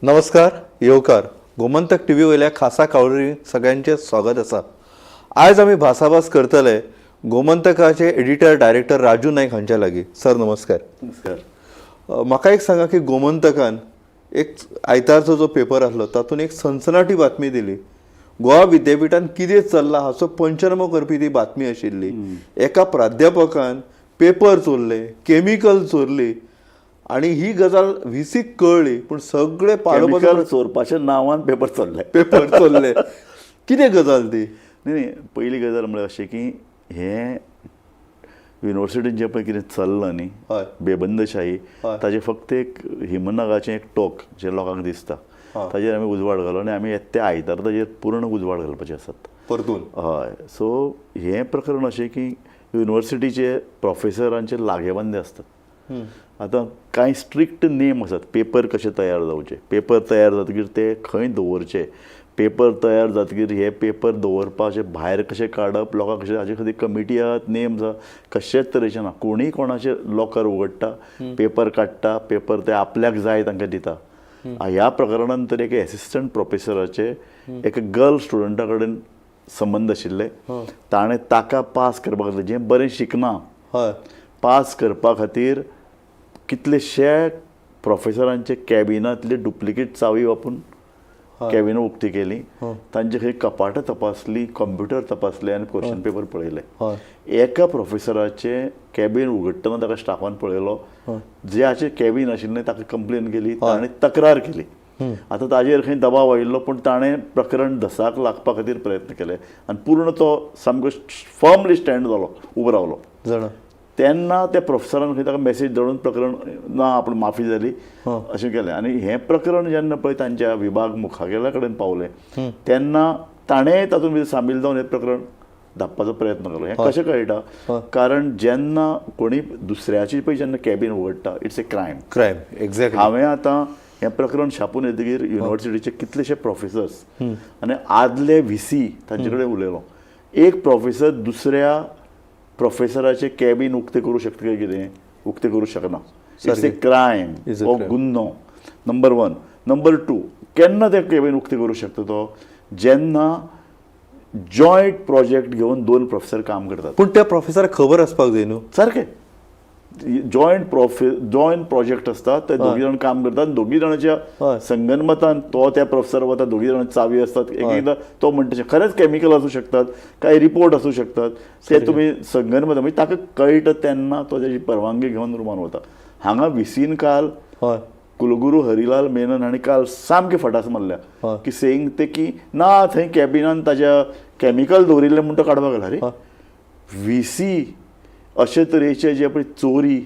नमस्कार, येवकार. Gomantak T V वयल्या खासा कावरी सगळ्यांचें स्वागत आसा. आयज आमी भासाभास करतले गोमंतकाचे एडिटर डायरेक्टर राजू नायक हांच्या लागीं. सर, नमस्कार. नमस्कार. म्हाका एक सांगा की गोमंतकान एक आयतारचो जो पेपर आसलो तातूंत एक सनसनाटी बातमी दिली. गोवा विद्यापिठान कितें चल्लां हाचो पंचनामो करपी ती बातमी आशिल्ली. एका प्राध्यापकान पेपर चोरले, केमिकल चोरली आणि ही गजाल व्हीसीक कळ्ळी, पूण सगळे केमिकल पालोपाचो चोरपाच्या नांवान पेपर चल्ले. पेपर चोरले. कितें गजाल ती? न्ही न्ही, पयली गजाल म्हळ्यार अशें की हें युनिवर्सिटीन जें पळय कितें चल्लां न्ही, बेबंदशाही, ताजें फक्त एक हिमनगाचें एक टोक जें लोकांक दिसता ताजेर आमी उजवाड घालो आनी आमी येता त्या आयतारा ताजेर पूर्ण उजवाड घालपाचे आसात. परतून. हय, सो हें प्रकरण अशें की युनिवर्सिटीचे प्रोफेसरांचे लागेबांदे आसतात. आतां कांय स्ट्रिक्ट नेम आसात. पेपर कशे तयार जावचे, पेपर तयार जातकीर ते खंय दवरचे, पेपर तयार जातकीर हे पेपर दवरपाचे भायर कशें काडप, लोकांक कशें, हाजे खातीर कमिटी आहात, नेम आसा. कशेच तरेचें ना. कोणीय कोणाचे लॉकर उगडटा, पेपर काडटा, पेपर ते आपल्याक जाय तांकां दिता. ह्या प्रकरणान तर एका एसिस्टंट प्रोफेसराचे एका गर्ल स्टुडंटा कडेन संबंद आशिल्ले. ताणें ताका पास करपा खातीर, जें बरें शिकना, पास करपा खातीर कितलेशे प्रोफेसरांचे कॅबिनांतली डुप्लिकेट चावी वापरून कॅबिनां उक्ती केली, तांचे खंय कपाटां तपासली, कंप्युटर तपासले आनी क्वेश्चन पेपर पळयले. एका प्रोफेसराचें कॅबीन उगडटना ताका स्टाफान पळयलो. ज्याचें कॅबीन आशिल्लें ताका कंप्लेन केली, ताणें तक्रार केली. आतां ताजेर खंय दबाव आयिल्लो, पूण ताणें प्रकरण धसाक लागपा खातीर प्रयत्न केले आनी पूर्ण तो सामको फर्मली स्टँड जालो, उबो रावलो. जाणा. तेन्ना त्या प्रोफेसरान खंय ताका मॅसेज धाडून प्रकरण ना, आपूण माफी जाली अशें केलें. आनी हें प्रकरण जेन्ना पळय तांच्या विभाग मुखावेल्या कडेन पावलें तेन्ना ताणें तातूंत भितर सामील जावन हें प्रकरण धापपाचो प्रयत्न केलो. हें कशें कळटा? कारण जेन्ना कोणी दुसऱ्याची पळय जेन्ना cabin उगडटा, it's a crime. Crime, exactly. हांवें आतां हें प्रकरण छापून येतकीर युनिवर्सिटीचे कितलेशे प्रोफेसर्स आनी आदले व्ही सी तांचे कडेन उलयलो. एक प्रोफेसर दुसऱ्या प्रोफेसराचें कॅबीन उक्तें करूं शकता काय कितें? उक्तें करूं शकना. It's a crime. It's a हो crime. गुन्हो, नंबर वन. नंबर टू, केन्ना तें कॅबीन उक्तें करूं शकता तो? जेन्ना जॉयंट प्रोजेक्ट घेवन दोन प्रोफेसर काम करतात. पूण त्या प्रोफेसराक खबर आसपाक जाय न्हू. सारकें. जॉयंट प्रोजेक्ट आसता, ते दोगी जाण काम करतात, दोगी जाणांच्या संगनमतान तो त्या प्रोफेसर वता, दोगी जाणां चावी आसतात. एक एकदां तो म्हणटा तशें खरेंच केमिकल आसूं शकतात, कांय रिपोर्ट आसूं शकतात, ते तुमी संगनमतान, म्हणजे ताका कळटा तेन्ना तो तेजी परवानगी घेवन रुमान वता. हांगा विसीन काल कुलगुरू हरिलाल मेनन हांणी काल सामके फटास मारल्या की सेईंग ते की ना, थंय कॅबिनान ताज्या केमिकल दवरिल्लें म्हूण तो काडपाक गेला. रे, व्ही सी अशे तरेचे जे पळय चोरी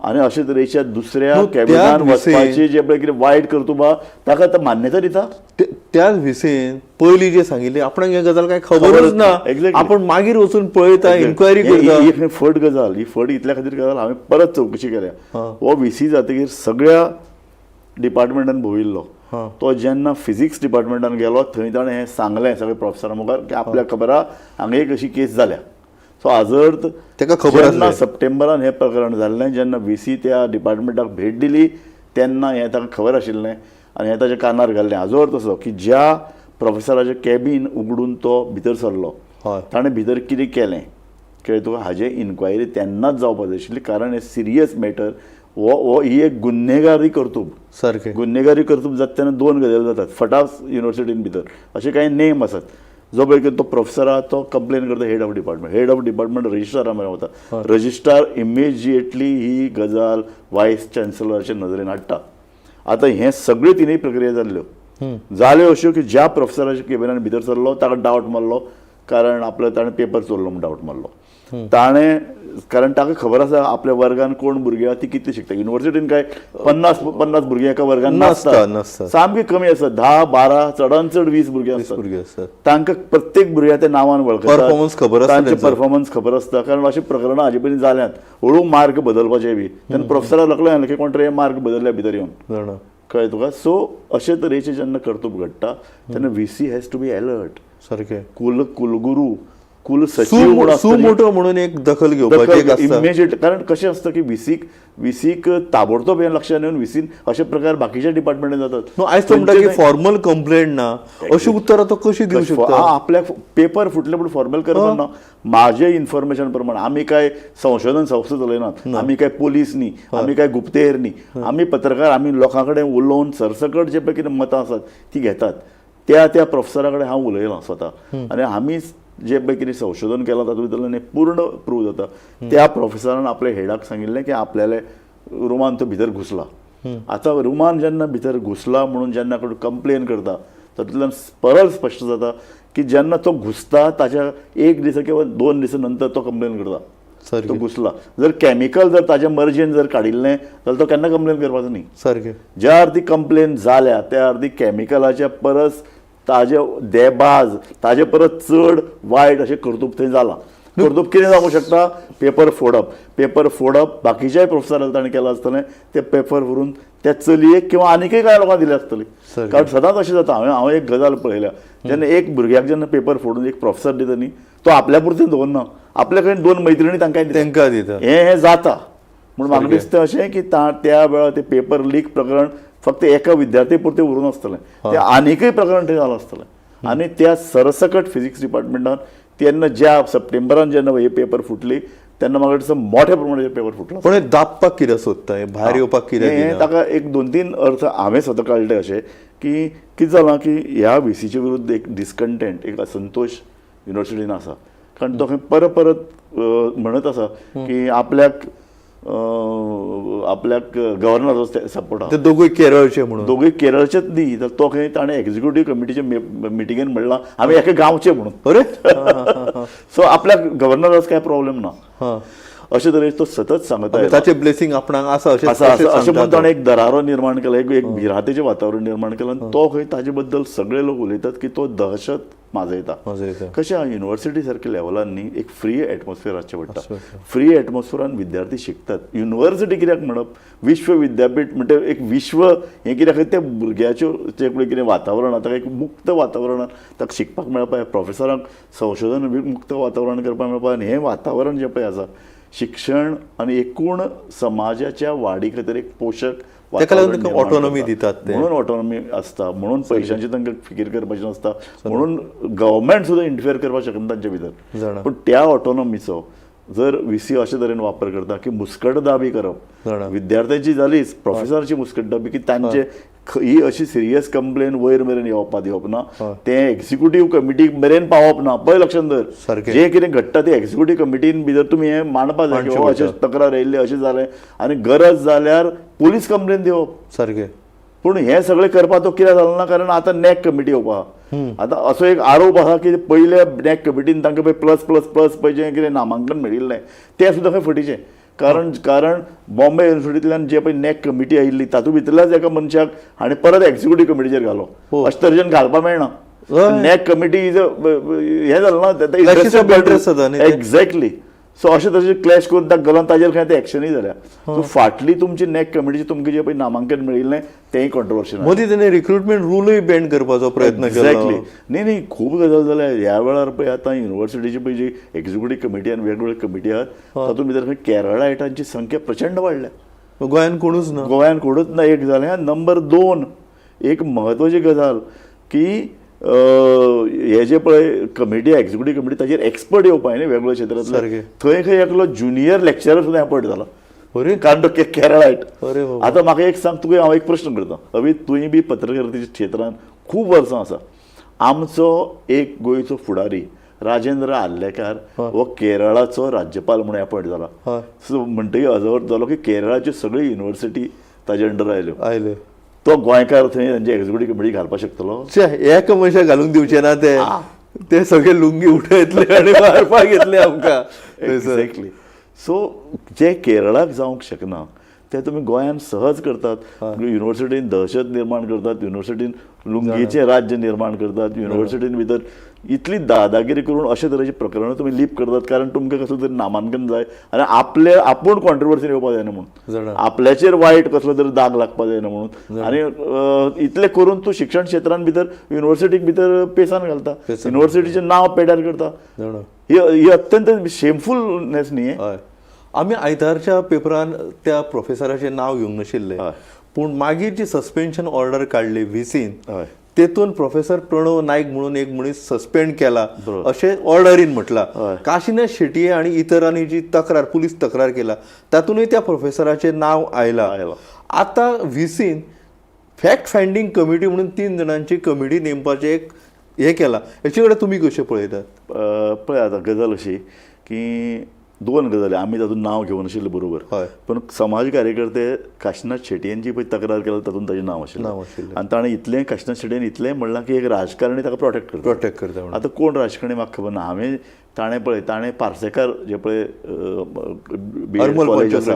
आनी अशे तरेच्या दुसऱ्या न्हू, कॅबिनान त्या VC वचपाची जे पळय कितें वायट करतुबा, ताका आतां मान्यता दिता? त्याच व्हीसीन पयलीं जे सांगिल्लें, आपणाक हे गजाल काय खबरूच खबरच ना. ना. आपण मागीर वचून पळयता, इन्क्वायरी करता. ही खंय फट गजाल. ही फट इतल्या खातीर गजाल, हांवें परत चवकशी केल्या. हो व्ही सी जातकीर सगळ्या डिपार्टमेंटान भोविल्लो. तो जेन्ना फिजिक्स डिपार्टमेंटान गेलो, थंय ताणें हें सांगलें सगळे प्रोफेसरा मुखार की आपल्याक खबर आहा, हांगा एक अशी केस जाल्या. सो हाजो अर्थ ताका खबर जेन्ना आसलें. सप्टेंबरान हें प्रकरण जाल्लें, जेन्ना व्ही सी त्या डिपार्टमेंटाक भेट दिली तेन्ना हें ताका खबर आशिल्लें आनी हें ताच्या कानार घाल्लें. हाजो अर्थ असो की ज्या प्रोफेसराचें कॅबीन उगडून तो भितर सरलो, ताणें भितर कितें केलें कळ्ळें तुका? हाजें इन्क्वायरी तेन्नाच जावपाक जाय आशिल्ली, कारण हें सिरियस मॅटर. हो हो ही एक गुन्हेगारी कर्तूब. गुन्हेगारी कर्तूब जाता तेन्ना दोन गजाली जातात. फटास युनिवर्सिटीन भितर अशे कांय नेम आसात. जो पळय तो प्रोफेसर आहा तो कंप्लेन करता head of department, head of department रजिस्ट्रारा मेरेन वता, रजिस्ट्रार इमिजिएटली ही गजाल वायस चान्सलराच्या नदरेन हाडटा. आतां हें सगळ्यो तिनूय प्रक्रिया जाल्ल्यो जाल्यो अश्यो की ज्या प्रोफेसराच्या केबिनान भितर सरलो ताका डावट मारलो, कारण आपलो ताणें पेपर चोरलो म्हूण डावट मारलो ताणें, कारण ताका खबर आसा आपल्या वर्गान कोण भुरगीं आहा, ती कितली शिकता. युनिवर्सिटीन काय 50 50 भुरगीं एका वर्गान नासता, नासता. नासता. सामकी कमी आसता, 10 12, चडान चड 20 भुरगीं आसतात. भुरगीं आसतात. तांकां प्रत्येक भुरग्या त्या नांवान वळखतात. Performance खबर आसता तांचे तेंचो. परफॉर्मन्स खबर आसता, कारण अशें प्रकरणां हाजे पयलीं जाल्यांत. हळू मार्क बदलपाचे बी तेन्ना प्रोफेसराक लकलें जालें की कोण तरी हे मार्क बदलल्या भितर येवन. जाणा. कळ्ळें तुका? सो अशे तरेचे जेन्ना कर्तूब घडटा तेन्ना V C has to be alert. कुलगुरू कुलसचीव म्हूण सु मोटो म्हणून एक दखल घेवपाची एक आसता इमिजिएट. कारण कशें आसता की व्हीसीक ताबडतोब हें लक्षांत येवन व्हीसीन अशे प्रकार बाकीच्या डिपार्टमेंटान जातात. न्हू, आयज तो म्हणटा की फॉर्मल कंप्लेंट ना, अशी उत्तरां तो कशी दिवंक शकता? आपल्याक पेपर फुटले पूण फॉर्मल करपाक ना. माझे इन्फॉर्मेशन प्रमाण आमी काय संशोधन संस्था चलयनात, आमी काय पोलीस न्ही, आमी काय गुप्तहेर न्ही, आमी पत्रकार, आमी लोकां कडेन उलोवन सरसकट जे पळय कितें मतां आसात ती घेतात. त्या त्या प्रोफेसरा कडेन हांव उलयलां स्वता आनी आमी जे पळय कितें संशोधन केलां तातूंत भितरल्यान हें पूर्ण प्रूव जाता. त्या प्रोफेसरान आपल्या हेडाक सांगिल्लें की आपल्याले रुमान तो भितर घुसला. आतां रुमान जेन्ना भितर घुसला म्हणून जेन्ना कोण कंप्लेन करता तातूंतल्यान परत स्पश्ट जाता की जेन्ना तो घुसता ताच्या एक दिसा किंवा 2 दिसा नंतर तो कंप्लेन करता. सारकें. तो घुसला जर केमिकल जर ताच्या मर्जीन जर काडिल्लें जाल्यार तो केन्ना कंप्लेन करपाचो न्ही. सारकें. ज्या अर्थी कंप्लेन जाल्या त्या अर्थी केमिकलाच्या परस ताजे देबाज ताजे परस चड वायट अशें कर्तुप थंय जालां. कर्तुप कितें जावंक शकता? पेपर फोडप. पेपर फोडप बाकीच्याय प्रोफेसराक ताणें केलां आसतलें. ते पेपर व्हरून त्या चलयेक किंवा आनीकय कांय लोकांक दिले आसतले. कारण सदांच अशें जाता. हांवें एक गजाल पळयल्या, जेन्ना एक भुरग्याक जेन्ना पेपर फोडून एक प्रोफेसर दिता न्ही, तो आपल्या पुरतें दवरना, आपल्या कडेन 2 मैत्रिणी तांकां दिता. तांकां दिता. हें जाता. म्हूण म्हाका दिसता अशें की त्या वेळार ते पेपर लीक प्रकरण फक्त एका विद्यार्थी पुरतें उरूंक नासतलें, तें आनीकय प्रकरण थंय जालां आसतलें. आनी त्या सरसकट फिजिक्स डिपार्टमेंटान तेन्ना ज्या सप्टेंबरान जेन्ना हे पेपर फुटली तेन्ना म्हाका दिसता मोठ्या प्रमाणाचेर पेपर फुटलो. पण हे दाबपाक कितें सोदता, हे भायर येवपाक कितें हें दिना? ताका एक 2-3 अर्थ हांवें स्वता काडले अशें की कितें जालां की ह्या व्हीसीच्या विरुद्ध एक डिसकंटेंट, एक असंतोश युनिवर्सिटीन आसा. कारण तो खंय परत परत म्हणत आसा की आपल्याक आपल्याक गव्हर्नराचो सपोर्ट आसा. ते दोगूय केरळचे म्हणून, दोगूय केरळचेच न्ही तर तो खंय ताणें एक्झिक्युटीव कमिटीच्या मिटिंगेन म्हणलां आमी एका गांवचे म्हणून. अरे सो आपल्याक गव्हर्नराचो काय प्रॉब्लेम ना, अशे तरेन तो सतत सांगता. ताचे ब्लेसिंग आपणाक आसा अशें आसा अशें म्हणून ताणें एक दरारो निर्माण केला, एक भिरांतेचें वातावरण निर्माण केलां. आनी तो खंय ताजे बद्दल सगळे लोक उलयतात की तो दहशत माजयता. कशें आहा युनिवर्सिटी सारक्या लेवलान न्ही एक फ्री एटमॉस्फियर आसचें पडटा. फ्री एटमॉस्फियरान विद्यार्थी शिकतात. युनिवर्सिटी कित्याक म्हणप, विश्व विद्यापीठ म्हणटा एक विश्व हें कित्याक त्या भुरग्याच्यो जें पळय कितें वातावरण आहा ताका एक मुक्त वातावरणान ताका शिकपाक मेळपा, प्रोफेसरांक संशोधन मुक्त वातावरण करपाक मेळपा. आनी हें वातावरण जें पळय आसा शिक्षण आनी एकूण समाजाच्या वाडी खातीर एक पोशक ताका लागून तांकां ऑटोनॉमी दितात ते, म्हणून ऑटोनॉमी आसता, म्हणून पयशांची तांकां फिकीर करपाची नासता, म्हणून गव्हर्मेंट सुद्दां इंटरफियर करपाक शकना तांचे भितर. पूण त्या ऑटोनॉमीचो जर व्हीसी अशे तरेन वापर करता की मुस्कटदाबी करप, विद्यार्थ्यांची जालीच, प्रोफेसरांची मुस्कटदाबी की तांचे ही अशी सिरियस कंप्लेन वयर मेरेन येवपा दिवप ना, तें एक्झिक्युटीव कमिटी मेरेन पावप ना. पळय लक्षांत धर, जें कितें घडटा तें एक्झिक्युटीव कमिटीन भितर तुमी हें मांडपा जाय की अशें तक्रार येयल्ली, अशें जालें, आनी गरज जाल्यार पुलीस कंप्लेन दिवप सारकें. पूण हें सगळें करपाक तो कित्याक जालो ना, कारण आतां नॅक कमिटी येवपा. आतां असो एक आरोप आसा की पयल्या नॅक कमिटीन तांकां पळय प्लस प्लस प्लस पळय जें कितें नामांकन मेळिल्लें तें सुद्दां खंय फटीचें. कारण कारण बॉम्बे युनिवर्सिटींतल्यान जे पळय नॅक कमिटी आयिल्ली तातूंत भितरल्याच एका मनशाक हाणें परत एक्झिक्युटीव कमिटीचेर घालो. अशें तरेन घालपाक मेळना. नॅक कमिटी is हें जालें ना, एक्झॅक्टली. सो अशें तरेचे क्लॅश करून ताका घालून ताजेर खंय ते एक्शनूय जाल्या. सो फाटली तुमची नॅक कमिटीची तुमकां जें पळय नामांकन मेळिल्लें तेंय कॉन्ट्रोवर्शियल. मदीं तेणें रिक्रुटमेंट रुलूय बॅन करपाचो प्रयत्न केलो. एक्झॅक्टली. न्ही न्ही खूब गजाल जाल्या ह्या वेळार. पळय आतां युनिवर्सिटीची पळय जी एक्झिक्युटीव कमिटी आनी वेगवेगळे कमिटी आहात तातूंत भितर खंय केरळायटांची संख्या प्रचंड वाडल्या. गोंयान कोणूच ना, गोंयान कोणूच ना. एक जालें. नंबर 2 एक म्हत्वाची गजाल की हे जे पळय कमिटी एक्झिक्युटीव कमिटी ताजेर एक्सपर्ट येवपा न्ही वेगवेगळ्या क्षेत्रांतले, थंय खंय एकलो ज्युनियर लेक्चरर सुद्दां अपॉयंट जाला. कारण तो केरळायट. आतां म्हाका एक सांग, तुका हांव एक प्रश्न करता अभी, तुवें बी पत्रकारितेच्या क्षेत्रांत खूब वर्सां आसा. आमचो एक गोंयचो फुडारी राजेंद्र आर्लेकार हो केरळाचो राज्यपाल म्हणून अपॉयंट जाला. सो म्हणटकीर हाजो अर्थ जालो की केरळाच्यो सगळ्यो युनिवर्सिटी ताजे अंडर आयल्यो. तो गोंयकार थंय तांची एक्झिक्युटीव कमिटी घालपाक शकतलो? एका मनशाक घालूंक दिवचे ना ते, ते सगळे लुंगी उठयतले आनी मारपाक येतले आमकां. एक्झॅक्टली. सो जे केरळाक जावंक शकना ते तुमी गोंयान सहज करतात. युनिवर्सिटीन दहशत निर्माण करतात, युनिवर्सिटीन लुंगीचें राज्य निर्माण करतात, युनिवर्सिटीन भितर इतली दादागिरी करून अशे तरेची प्रकरणां तुमी लीप करतात. कारण तुमकां कसलो तरी नामांकन जाय आनी आपले आपूण कॉन्ट्रोवर्सीन येवपा जायना म्हणून, आपल्याचेर वायट कसलो तरी दाग लागपा जायना म्हणून. आनी इतलें करून तूं शिक्षण क्षेत्रान भितर युनिवर्सिटीक भितर पेसान घालता, युनिवर्सिटीचें नांव पेड्यार करता. ही ही अत्यंत शेमफुलनेस न्ही. हय, आमी आयतारच्या पेपरान त्या प्रोफेसराचें नांव घेवंक नाशिल्लें, पूण मागीर जी सस्पेन्शन ऑर्डर काडली व्हीसीन तेतून प्रोफेसर प्रणव नायक म्हणून एक मनीस सस्पेंड केला अशें ऑर्डरीन म्हटलां. काशिनाथ शेटये आनी इतरांनी जी तक्रार पुलीस तक्रार केला तातूंतय त्या प्रोफेसराचें नांव आयलां. आतां व्हीसीन फॅक्ट फायंडींग कमिटी म्हणून 3 जाणांची कमिटी नेमपाचें एक हें केलां, हेचे कडेन तुमी कशें पळयतात? पळय आतां गजाल अशी की 2 गजाली आमी तातूंत नांव घेवन आशिल्लें बरोबर, पूण समाज कार्यकर्ते काशिनाथ शेटयेन जी पळय तक्रार केला तातूंत ताजें नांव आशिल्लें आनी ताणें इतलें काशिनाथ शेटयेन इतलें म्हणलां की एक राजकारणी ताका प्रोटेक्ट करता, प्रोटेक्ट करता. आतां कोण राजकारणी म्हाका खबर ना. हांवें ताणें पळय ताणें पार्सेकार जे पळय कॉलेज आसा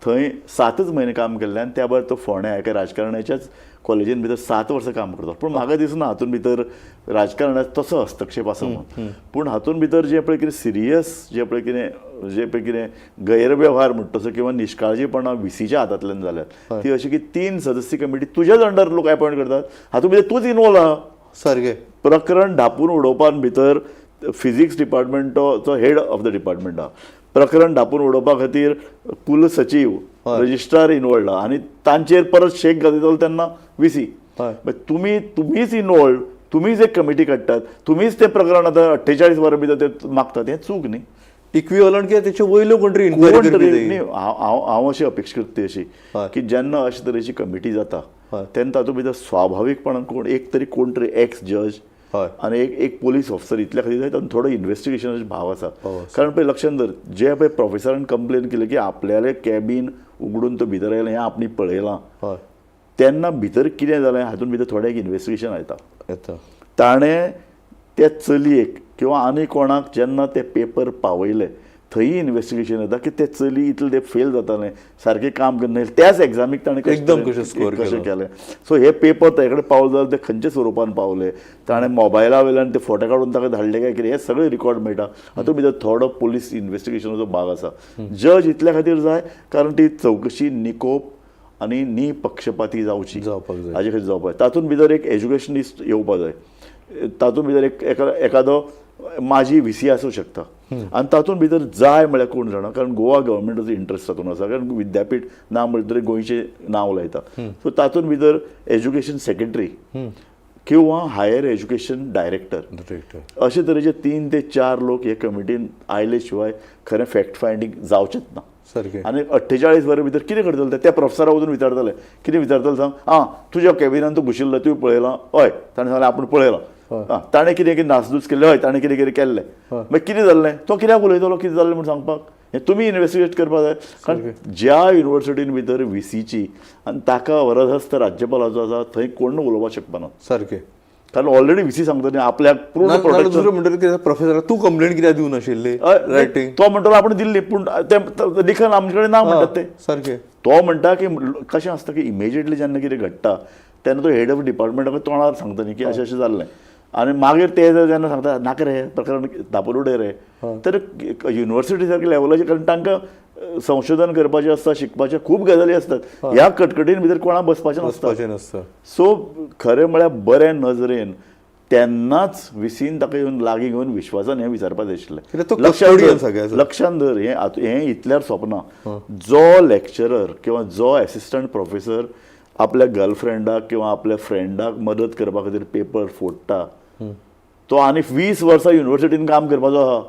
थंय 7 म्हयने काम केल्लें आनी त्या भायर तो फोंड्या एका राजकारण्याच्याच कॉलेजीन भितर 7 वर्सां काम करता. पूण म्हाका दिसना हातूंत भितर राजकारणांत तसो हस्तक्षेप आसा म्हणून. पूण हातूंत भितर जें पळय कितें सिरियस जें पळय कितें जें पळय कितें गैरवेव्हार म्हणटा तसो किंवा निश्काळजीपणां व्हीसीच्या हातांतल्यान जाल्यात ती अशी की 3 सदस्य कमिटी तुज्याच अंडर लोक अपॉयंट करतात, हातूंत भितर तूंच इनवॉल्व आहा. सारकें प्रकरण धापून उडोवपान भितर फिजिक्स डिपार्टमेंटाचो हेड ऑफ the department आहा, प्रकरण धापून उडोवपा खातीर कुलसचीव रजिस्ट्रार इनवॉल्ड आहा आनी तांचेर परत शेक घालयतलो तेन्ना व्हीसी. तुमी तुमीच इनवॉल्ड, तुमीच एक कमिटी काडटात, तुमीच तें प्रकरण आतां 48 वरां भितर ते मागतात, हें चूक न्ही. इक्विवलंट कित्याक तेचे वयल्यो कोण तरी इन्क्वायरी करपी. न्ही, हांव हांव अशी अपेक्षा करता ती अशी की जेन्ना अशे तरेची कमिटी जाता तेन्ना तातूंत भितर स्वाभावीकपणान कोण एक तरी कोण तरी एक्स जज आनी एक एक पोलीस ऑफिसर इतल्या खातीर जाय तातूंत थोडो इन्वेस्टिगेशनाचो भाव आसा. कारण पळय लक्षांत धर, जे पळय प्रोफेसरान कंप्लेन केली की आपल्याले कॅबीन उगडून तो भितर आयला हें आपणी पळयलां, तेन्ना भितर कितें जालें हातूंत भितर थोडें एक इन्वेस्टिगेशन येता. ताणें त्या चलयेक किंवा आनी कोणाक जेन्ना ते पेपर पावयले थंय इन्वेस्टिगेशन येता की ते चली इतले ते फेल जातालें, सारकें काम करना, त्याच एग्जामीक ताणें एकदम कशें स्कोर कशें केलें. सो हे पेपर ताजे कडेन पावले जाल्यार ते खंयच्या स्वरुपान पावले, ताणें मोबायला वयल्यान ते फोटे काडून ताका धाडले काय कितें, हें सगळें रिकॉर्ड मेळटा. हातूंत भितर थोडो पोलीस इन्वेस्टिगेशनाचो भाग आसा. जज इतल्या खातीर जाय कारण ती चवकशी निकोप आनी निपक्षपाती जावची, जावपाक जाय, हाजे खातीर जावपाक जाय. तातूंत भितर एक एज्युकेशनिस्ट येवपा जाय, तातूंत भितर एक एखादो माजी व्हीसी आसूं शकता आनी तातूंत भितर जाय म्हळ्यार कोण जाणा, कारण गोवा गव्हर्मेंटाचो इंट्रस्ट तातूंत आसा, कारण विद्यापीठ ना म्हणलें तरी गोंयचें नांव लायता. सो तातूंत भितर एज्युकेशन सेक्रेटरी किंवा हायर एज्युकेशन डायरेक्टर अशे तरेचे 3 ते 4 लोक हे कमिटीन आयले शिवाय खरें फॅक्ट फायंडींग जावचेंच ना. सारकें. आनी 48 वरां भितर कितें करतले त्या प्रोफेसरा वचून विचारतले, कितें विचारतले सांग, आं तुज्या कॅबिनान तूं घुशिल्लो तुवें पळयलां, हय ताणें सांगलें आपूण पळयलां, आं ताणें कितें कितें नासधूस केल्लें, हय ताणें कितें कितें केल्लें, मागीर कितें जाल्लें तो कित्याक उलयतलो कितें जाल्लें म्हूण सांगपाक, हें तुमी इन्वेस्टिगेट करपाक जाय. कारण ज्या युनिवर्सिटीन भितर व्हीसीची आनी ताका वरदहस्त राज्यपालाचो आसा थंय कोण उलोवपाक शकपाना. सारकें. कारण ऑलरेडी व्हीसी सांगता न्ही आपल्याक पूर्ण प्रोटेक्शन. दुसरें म्हणटलें प्रोफेसरा तूं कंप्लेन कित्याक दिवं नाशिल्ली रायटींग, तो म्हणटलो आपण दिल्ली पूण तें लिखण आमचे कडेन ना म्हणटात ते. सारकें. तो म्हणटा की कशें आसता की इमिजिएटली जेन्ना कितें घडटा तेन्ना तो हेड ऑफ डिपार्टमेंटाक तोंडार सांगता न्ही की अशें अशें जाल्लें, आनी मागीर ते जेन्ना सांगता नाका रे प्रकरण धापून उडय रे, तर युनिवर्सिटी सारके लेवलाचेर कारण तांकां संशोधन करपाचें आसता, शिकपाचें खूब गजाली आसतात, ह्या कटकटीन भितर कोणाक बसपाचें नासता. सो खरें म्हळ्यार बरें नजरेन तेन्नाच व्हीसीन ताका येवन लागीं घेवन विश्वासान हें विचारपाक जाय आशिल्लें. लक्षांत धर हें हें इतल्यार सोंपना. जो लेक्चरर किंवा जो एसिस्टंट प्रोफेसर आपल्या गर्लफ्रेंडाक किंवा आपल्या फ्रेंडाक मदत करपा खातीर पेपर फोडटा तो आनी 20 वर्सां युनिवर्सिटीन काम करपाचो आहा.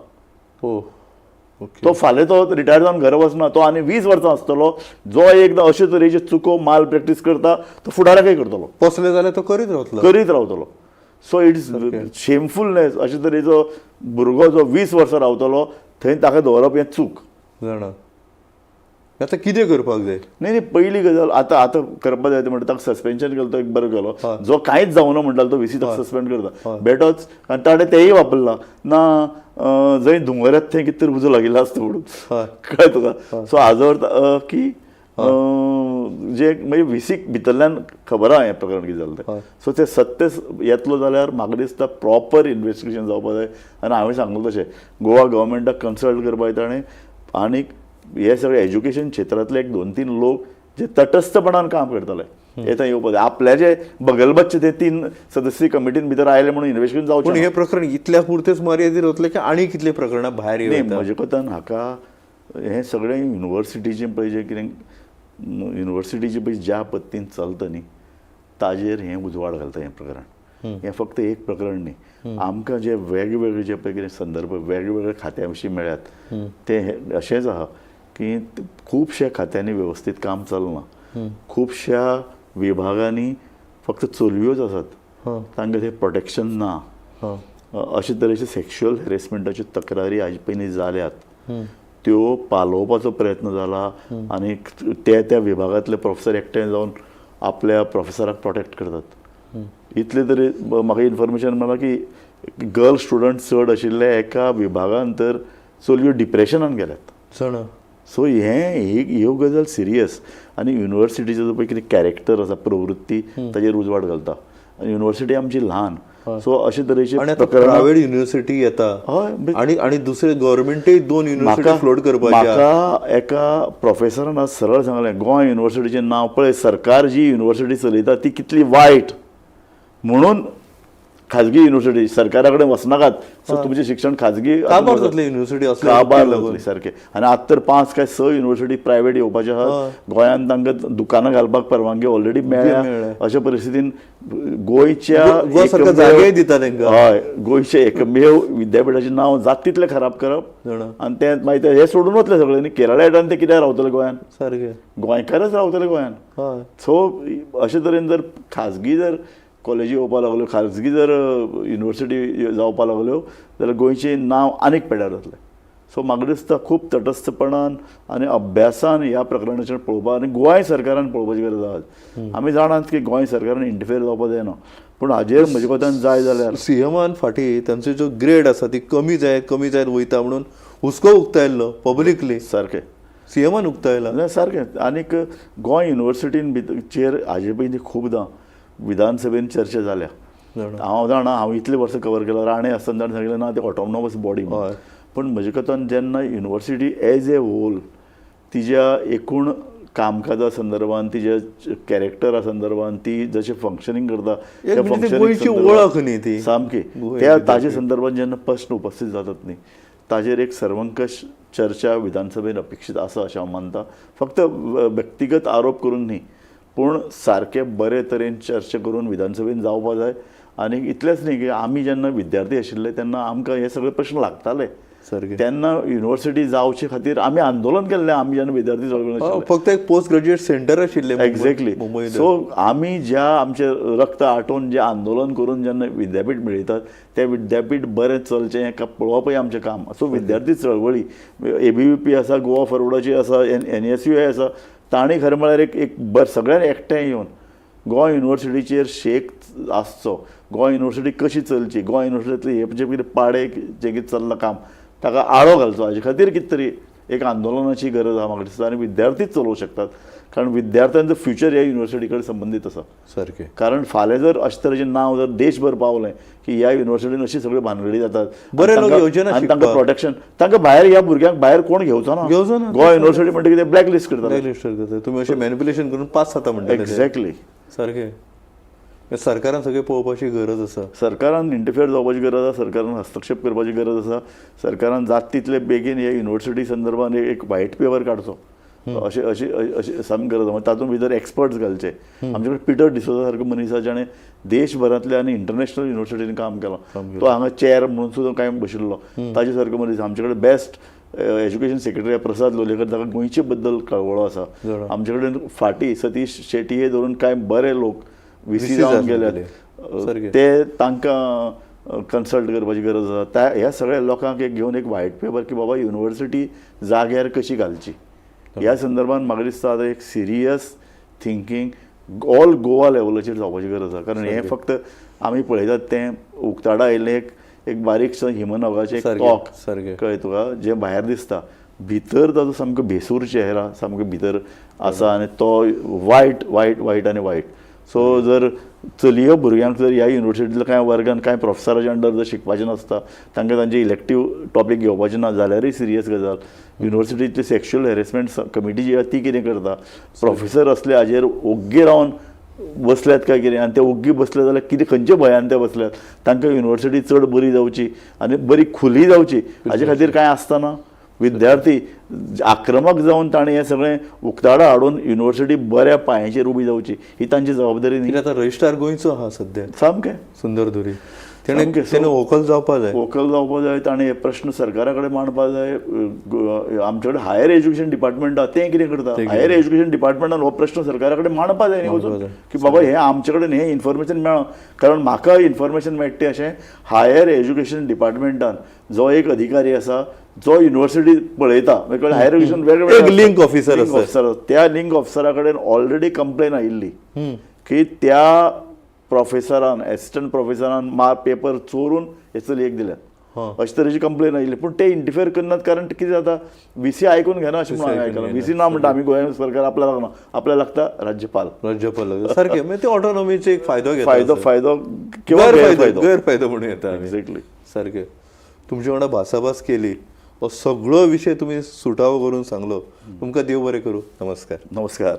तो फाल्यां तो रिटायर जावन घरा वचना, तो आनी 20 वर्सां आसतलो. जो एकदां अशे तरेचे चुको माल प्रॅक्टीस करता तो फुडाराकय करतलो, पोसले जाल्यार तो करीत रावतलो, करीत रावतलो. So it's shamefulness. अशे तरेचो भुरगो जो 20 वर्सां रावतलो थंय ताका दवरप हें चूक. जाणा आतां कितें करपाक जाय? न्ही न्ही, पयली गजाल आतां आतां करपाक जाय म्हणटा ताका सस्पेन्शन केलो तो एक बरो केलो, जो कांयच जावना म्हणटालो तो व्हीसी ताका सस्पेंड करता बेटोच. आनी ताणें तेंय वापरलां ना जंय धुंवर येता थंय कितें तरी उजो लागिल्लो आसता म्हणून, कळ्ळें तुका. सो हाजो अर्थ की जे म्हणजे व्हीसीक भितरल्यान खबर आहा हें प्रकरण कितें जालें तें. सो तें सत्य येतलो जाल्यार म्हाका दिसता प्रॉपर इन्वेस्टिगेशन जावपाक जाय. आनी हांवें सांगलें तशें गोवा गव्हर्मेंटाक कन्सल्ट करपाक जाय ताणें, आनीक हे सगळे एज्युकेशन क्षेत्रांतले 1-2-3 लोक जे तटस्थपणान काम करताले येता येवपा आपल्याचे बगलबच्चे ते 3 सदस्यी कमिटीन भितर आयले म्हणून इन्वेस्टिगेशन जावचें पूण हे प्रकरण इतल्या पुरतेच मर्यादीत उरतलें की आनी कितले प्रकरणां भायर न्ही. येतात? म्हजे कोतान हाका हें सगळें युनिवर्सिटीचें पळय जें कितें युनिवर्सिटीचें पळय ज्या पद्दतीन चलता न्ही ताजेर हें उजवाड घालता हें प्रकरण. हें फक्त एक प्रकरण न्ही, आमकां जे वेगवेगळे जे पळय कितें संदर्भ वेगवेगळे खात्या विशीं मेळ्ळ्यात ते अशेंच आहा की खुबश्या खात्यांनी वेवस्थीत काम चलना, खुबश्या विभागांनी फक्त चलयोच आसात, तांकां तें प्रोटेक्शन ना. अशे तरेचे सेक्शुअल हॅरेसमेंटाच्यो तक्रारी हाजे पयलीं जाल्यात, त्यो पालोवपाचो प्रयत्न जाला आनी ते त्या विभागांतले प्रोफेसर एकठांय जावन आपल्या प्रोफेसराक प्रोटेक्ट करतात. इतलें तरी म्हाका इन्फॉर्मेशन मेळ्ळां की गर्ल स्टुडंट चड आशिल्ले एका विभागान तर चलयो डिप्रेशनान गेल्यात. सो हें ह्यो गजाल सिरियस आनी युनिवर्सिटीचो जो पळय कितें कॅरेक्टर आसा, प्रवृत्ती ताजेर उजवाड घालता. आनी युनिवर्सिटी आमची ल्हान, सो अशे तरेचे प्रायव्हेट युनिवर्सिटी येता हय आनी आनी दुसरे गव्हर्मेंटय 2 युनिवर्सिटी फ्लोट करपाचे. म्हाका एका प्रोफेसरान आज सरळ सांगलें, गोंय युनिवर्सिटीचें नांव पळय, सरकार जी युनिवर्सिटी चलयता ती कितली वायट म्हणून खाजगी युनिवर्सिटी सरकारा कडेन वचनाकात, सो तुमचें शिक्षण खाजगी काबार जातली युनिवर्सिटी असले काबार जातली सारकें. आनी आतां तर 5 काय 6 युनिवर्सिटी प्रायवेट येवपाच्यो आहात गोंयांत, तांकां दुकानां घालपाक परवानगी ऑलरेडी मेळ्ळ्या. अशा परिस्थितीन गोंयच्या जागे दिता तांकां. हय, गोंयचें एकमेव विद्यापिठाचें नांव जाता तितलें खराब करप आनी तें मागीर हें सोडून वतलें सगळें न्ही. केरळा ते कित्याक रावतले गोंयांत? सारकें, गोंयकारच रावतले गोंयांत. सो अशे तरेन जर खाजगी जर कॉलेजी येवपाक लागल्यो, खाजगी जर युनिवर्सिटी जावपाक लागल्यो जाल्यार गोंयचें नांव आनीक पेड्यार जातलें. सो म्हाका दिसता खूब तटस्थपणान आनी अभ्यासान ह्या प्रकरणाचेर पळोवपाक आनी गोंय सरकारान पळोवपाची गरज आसा. आमी जाणात की गोंय सरकारान इंटरफेर जावपाक जायना, पूण हाजेर म्हजे कोतान जाय जाल्यार सीएमान फाटीं तांचो जो ग्रेड आसा ती कमी जायत कमी जायत वयता म्हणून हुस्को उक्तायल्लो पब्लिकली. सारकें सीएमान उक्तायला सारकें. आनीक गोंय युनिवर्सिटीन भितर हाजे पयलीं खुबदां विधानसभेन चर्चा जाल्या. हांव जाणा, हांव इतले वर्सां कवर केला, राणे आसतना ताणें सांगलें ना ते ऑटोनॉमस बॉडी, पूण म्हजे कोतान जेन्ना युनिवर्सिटी एज ए होल तिज्या एकूण कामकाजा संदर्भान, तिज्या कॅरेक्टरा संदर्भान, ती जशें फंक्शनींग करता त्या गोंयची वळख न्ही ती सामकी, त्या ताजे संदर्भान जेन्ना प्रश्न उपस्थित जातात न्ही ताजेर एक सर्वंकश चर्चा विधानसभेन अपेक्षीत आसा अशें हांव मानता. फक्त व्यक्तिगत आरोप करून न्ही, पूण सारके बरे तरेन चर्चा करून विधानसभेन जावपा जाय. आनी इतलेंच न्ही की आमी जेन्ना विद्यार्थी आशिल्ले तेन्ना आमकां हे सगळे प्रश्न लागताले सारकें. तेन्ना युनिवर्सिटी जावचे खातीर आमी आंदोलन केल्लें, आमी जेन्ना विद्यार्थी चळवळीन फक्त एक पोस्ट ग्रॅज्युएट सेंटर आशिल्लें एक्झॅक्टली. सो आमी ज्या आमचें रक्त आटोवन जें आंदोलन करून जेन्ना विद्यापीठ मेळयतात तें विद्यापीठ बरें चलचें हें पळोवपय आमचें काम. सो विद्यार्थी चळवळी ABVP आसा, गोवा फॉरवर्डाची आसा, NSUI आसा, तांणी खरें म्हळ्यार एक एक सगळ्यांनी एकठांय येवन गोंय युनिवर्सिटीचेर शेक आसचो, गोंय युनिवर्सिटी कशी चलची, गोंय युनिवर्सिटींतले हे जे कितें पाडे जें कितें चल्लां काम ताका आळो घालचो, हाजे खातीर कितें तरी एक आंदोलनाची गरज आसा म्हाका दिसता. आनी विद्यार्थीच चलोवंक शकतात, कारण विद्यार्थ्यांचो फ्युचर ह्या युनिवर्सिटी कडेन संबंदीत आसा. सारकें. कारण फाल्यां जर अशे तरेचें नांव जर देशभर पावलें की ह्या युनिवर्सिटीन अशी सगळ्यो भानगडी जातात, बरे लोक येवचे ना आनी तांकां प्रोटेक्शन, तांकां भायर ह्या भुरग्यांक भायर कोण घेवचो ना, घेवचो ना. गोंय युनिवर्सिटी म्हणटकीर ते ब्लॅक लिस्ट करतात, ब्लॅक लिस्ट करतात. तुमी अशें मॅनिप्युलेशन करून पास जाता म्हणटा. एक्झॅक्टली. सारकें. सरकारान सगळें पळोवपाची गरज आसा, सरकारान इंटरफेअर जावपाची गरज आसा, सरकारान हस्तक्षेप करपाची गरज आसा, सरकारान जाता तितले बेगीन हे युनिवर्सिटी संदर्भान एक व्हायट पेपर काडचो, अशें अशें अशें सामकी गरज आसा. तातूंत भितर एक्सपर्ट्स घालचे. आमचे कडेन पिटर डिसोजा सारको मनीस आसा जाणें देशभरांतल्या आनी इंटरनॅशनल युनिवर्सिटीन काम केलां, तो हांगा चेअर म्हणून सुद्दां कांय बशिल्लो, ताजे सारको मनीस. आमचे कडेन best education secretary Prasad Lolayekar, ताका गोंयचे बद्दल कळवळो आसा. आमचे कडेन फाटीं सतीश शेटी हे धरून कांय बरे लोक VC जावन गेल्यात, ते तांकां कन्सल्ट करपाची गरज आसा. त्या ह्या सगळ्या लोकांक एक घेवन एक व्हायट पेपर की बाबा युनिवर्सिटी जाग्यार कशी घालची ह्या संदर्भान म्हाका दिसता आतां एक सिरियस थिंकींग ऑल गोवा लेवलाचेर जावपाची गरज आसा. कारण हें फक्त आमी पळयतात तें उक्ताडा आयिल्लें एक एक बारीकसो हिमनगाचें एक टॉक कळ्ळें तुका, जें भायर दिसता, भितर ताजो सामको भेसूर चेहरा सामको भितर आसा आनी तो वायट वायट वायट आनी वायट. सो जर चलयो भुरग्यांक जर ह्या युनिवर्सिटींतल्या कांय वर्गान कांय प्रोफेसराच्या अंडर जर शिकपाचें नासता, तांकां तांचे इलेक्टीव टॉपीक घेवपाचें ना जाल्यारूय सिरियस गजाल. युनिवर्सिटींतली सेक्शुअल हॅरेसमेंट कमिटी जी आसा ती कितें करता, प्रोफेसर असले हाजेर ओग्गी रावन बसल्यात काय कितें आनी ते ओग्गी बसले जाल्यार कितें खंयच्या भंयान ते बसल्यात. तांकां युनिवर्सिटी चड बरी जावची आनी बरी खुली जावची हाजे खातीर कांय आसतना विद्यार्थी आक्रमक जावन ताणें हें सगळें उक्ताडा हाडून युनिवर्सिटी बऱ्या पांयाचेर उबी जावची ही तांची जबाबदारी न्ही. कित्याक आतां रजिस्ट्रार गोंयचो आहा सद्या सामकें सुंदर धुरी, तेणे सामकें. तेणे व्हंकल जावपा जाय, वोकल जावपा जाय, ताणें हे प्रश्न सरकारा कडेन मांडपा जाय. आमचे कडेन हायर एज्युकेशन डिपार्टमेंट आहा, तें कितें करता? हायर एज्युकेशन डिपार्टमेंटान हो प्रश्न सरकारा कडेन मांडपा जाय न्ही वचून की बाबा हें आमचे कडेन हें इन्फॉर्मेशन मेळ्ळां. कारण म्हाका इन्फॉर्मेशन मेळटा तें अशें हायर एज्युकेशन डिपार्टमेंटान जो एक अधिकारी आसा जो युनिवर्सिटी पळयता, म्हणजे हायर एज्युकेशन वेगळे एक link officer आसा. ऑफिसर, त्या लिंक ऑफिसरा कडेन ऑलरेडी कंप्लेन आयिल्ली की त्या प्रोफेसरान, एसिस्टंट प्रोफेसरान पेपर चोरून हे चलयेक दिल्यात, अशे तरेची कंप्लेन आयिल्ली. पूण ते इंटरफेर करनात, कारण कितें जाता व्ही सी आयकून घेना अशें म्हणून हांवें आयकलां. व्ही सी ना म्हणटा आमी गोंय सरकार आपल्याक लागना, आपल्याक लागता राज्यपाल. राज्यपाल सारकें, म्हणजे ते ऑटोनॉमीचो एक फायदो घेता, फायदो फायदो किंवा गैरफायदो गैरफायदो, गैरफायदो म्हणूं येता आमी. एक्झॅक्टली. सारकें. तुमचे वांगडा भासाभास केली, हो सगळो विशय तुमी सुटावो करून सांगलो, तुमकां देव बरें करूं. नमस्कार. नमस्कार.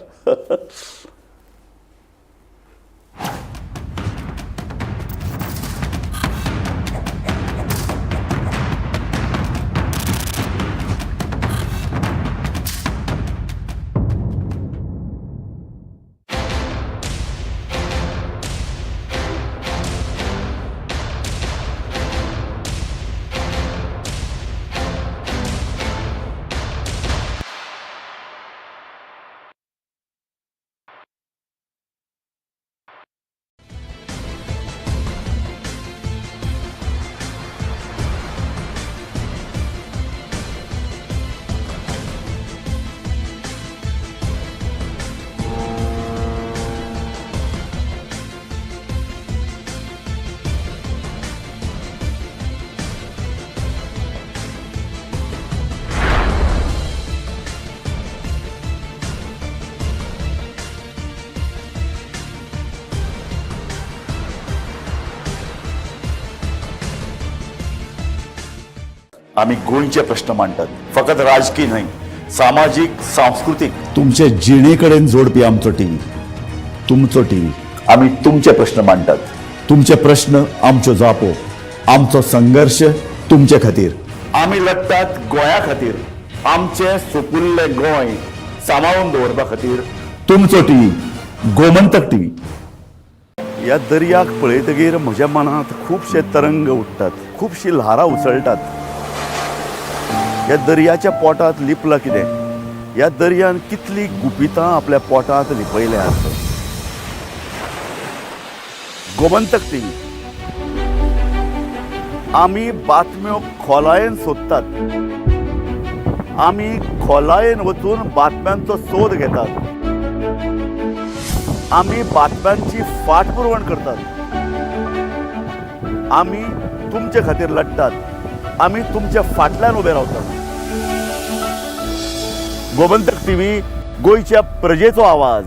आमी गोंयचे प्रश्न मांडटात, फकत राजकी न्हय, सामाजीक, सांस्कृतीक, तुमचे जिणे कडेन जोडपी आमचो टीव्ही, तुमचो टीव्ही. आमी तुमचे प्रश्न मांडटात. तुमचे प्रश्न आमच्यो जापो, आमचो संघर्श तुमचे खातीर. आमी लढटात गोंया खातीर, आमचें सुपुल्लें गोंय सांबाळून दवरपा खातीर. तुमचो टीव्ही, गोमंतक टीव्ही. ह्या दर्याक पळयतगीर म्हज्या मनांत खुबशे तरंग उठ्ठात, खुबशीं ल्हारां उसळटात. ह्या दर्याच्या पोटांत लिपलां कितें? ह्या दर्यान कितलीं गुपितां आपल्या पोटांत लिपयल्यांत? गोमंतक टीव्ही, आमी बातम्यो खोलायेन सोदतात, आमी खोलायेन वचून बातम्यांचो सोद घेतात, आमी बातम्यांची फाटपुरवण करतात, आमी तुमचे खातीर लढटात, आमी तुमच्या फाटल्यान उबे रावतात. गोमंतक टीव्ही, गोंयच्या प्रजेचो आवाज.